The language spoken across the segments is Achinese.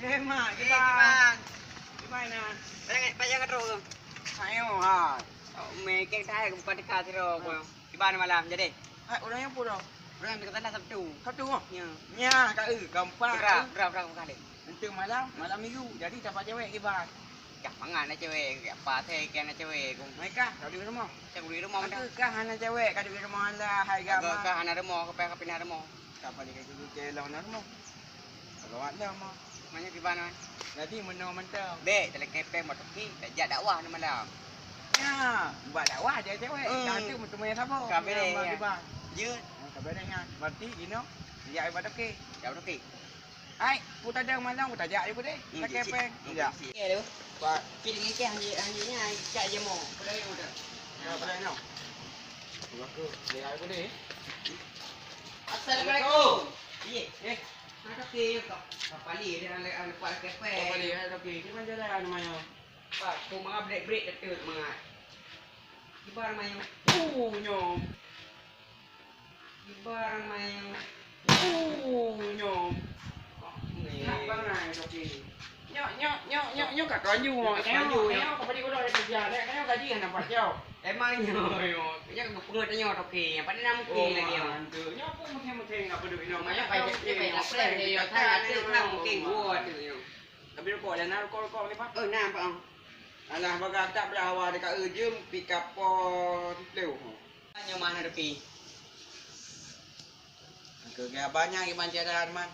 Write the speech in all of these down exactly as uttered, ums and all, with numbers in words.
Eh, mak, kiban. Kiban na? Payah, payah ngadroe ke? Ayo, ha. Oh, mekeng thai buka teuka sidroe ko. Kiban malam jadi? Hai, urang nyang peue dah? Urang dekat sana Sabtu. Sabtu, ha? Ya. Nya, ka eu, gampang. Berapa, berapa, berapa kali? Untuk malam, malam minggu. Jadi, siapa cewek kiban? Kah mangan na cewek, kah pasai kah na cewek. Mereka, ka di rumah. Cak di rumah dah. Kah hana cewek, ka di rumah lah, hai gama. Kah hana rumah, kah pinah rumah. Siapa ni ka di rumah? Kalau ada mah. Manyang kiban, Man? Jadi meunoe mantong. Bek, talakée péng bak toke, tajak dakwah ni malam. Ya, buat dakwah aja cewek. Hmm. Dah tu meuteumé saboh. Ka bereh, ya. Kiban. Jeuet. Ka bereh nyan. Berarti inoe tajak bak toke. Jak bak toke. Hai, ku tadeng malam ku tajak aja deh. Hmm, talakée péng. Ya. Pak. Kiri ngikeh hanya hanya nya cak je mo. Pada yang udah. Ya, pada yang. Aku dia aja deh. Assalamualaikum. Iya. Eh, ada ke ya kak? Kapali dia ada ada pak kepeng. Kapali ada ke? Di mana jalan namanya? Pak, tu mangat brek-brek dah tu mangat. Kiban main. Oh, nyoe. Kiban main. Oh, nyoe. Nak bang nai tapi. Nyok, nyok, nyok, nyok, nyok kat kanju. Kat kanju, nyok. Nyok, kat kanju, nyok, kat kanju, kat kanju, kat kanju, kat kanju. Emang nyoe, nyoe. Nyoe kepengeut nyoe toke. Apa ni nama mungkin lagi nyoe? Nyoe pun mungkin-mungkin enggak peduli nyoe. Banyak, banyak, banyak, banyak. Mungkin gua tu nyoe. Tapi rukok, jangan rukok-rukok ni, Pak. Oh, nah, Pak. Alah, bagah tak berawa dekat ujung, pika po sipleuh. Nyoe mana toke? Keu gaya banyak iman tiada man.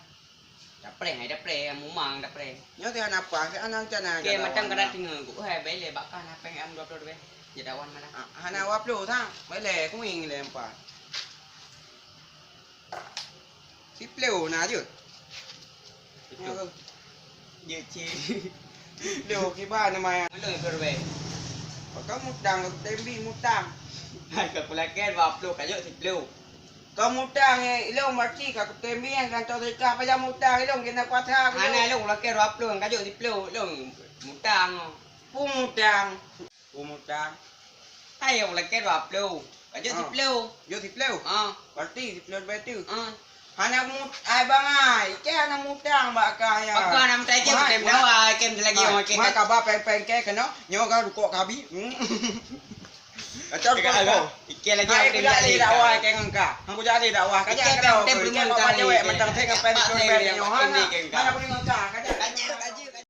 Dapreh, hai dapreh, mumang dapreh. Nyoe teuh hana apa, hana rencana. Ke macam kada tinggal ku. Hai, bele bakah na peng am dua puluh dua. Jadawan malam. Ah, hana dua puluh tang. Bele kuing le empat. Sipleuh na jeuet. Sipleuh. Jeuet cit. Sipleuh kiban nama ya? Belum survei. Pakam mutang, tembi mutang. Hai, ka kulakén dua puluh, ka jeuet sipleuh. Kau mutang, eh, ilong berarti ka kutembi kan kantong sedekah payah mutang ilong kena kuasa aku. Hana ilong lakée dua puluh, ka jeuet sipleuh ilong mutang. Pun mutang. Pun mutang. Hai ilong lakée dua puluh. Ka jeuet sipleuh. Jeuet sipleuh? Ha. Berarti sipleuh leubeh tu. Ha. Hana mut-, ai bangai. Ke hana mutang bak kah ya. Bak kah hana mutang ke, mutang dawa, ke lagi orang ke. Mak kaba peng-peng ke kena, nyoe ka rukok kabi. Kacau kau. Iké lagi aku jadi dakwah ke ngangka. Aku jadi dakwah. Kacau kau. Iké kau cewek mentang saya ngapain di survei nyoh. Mana aku ngangka. Kacau.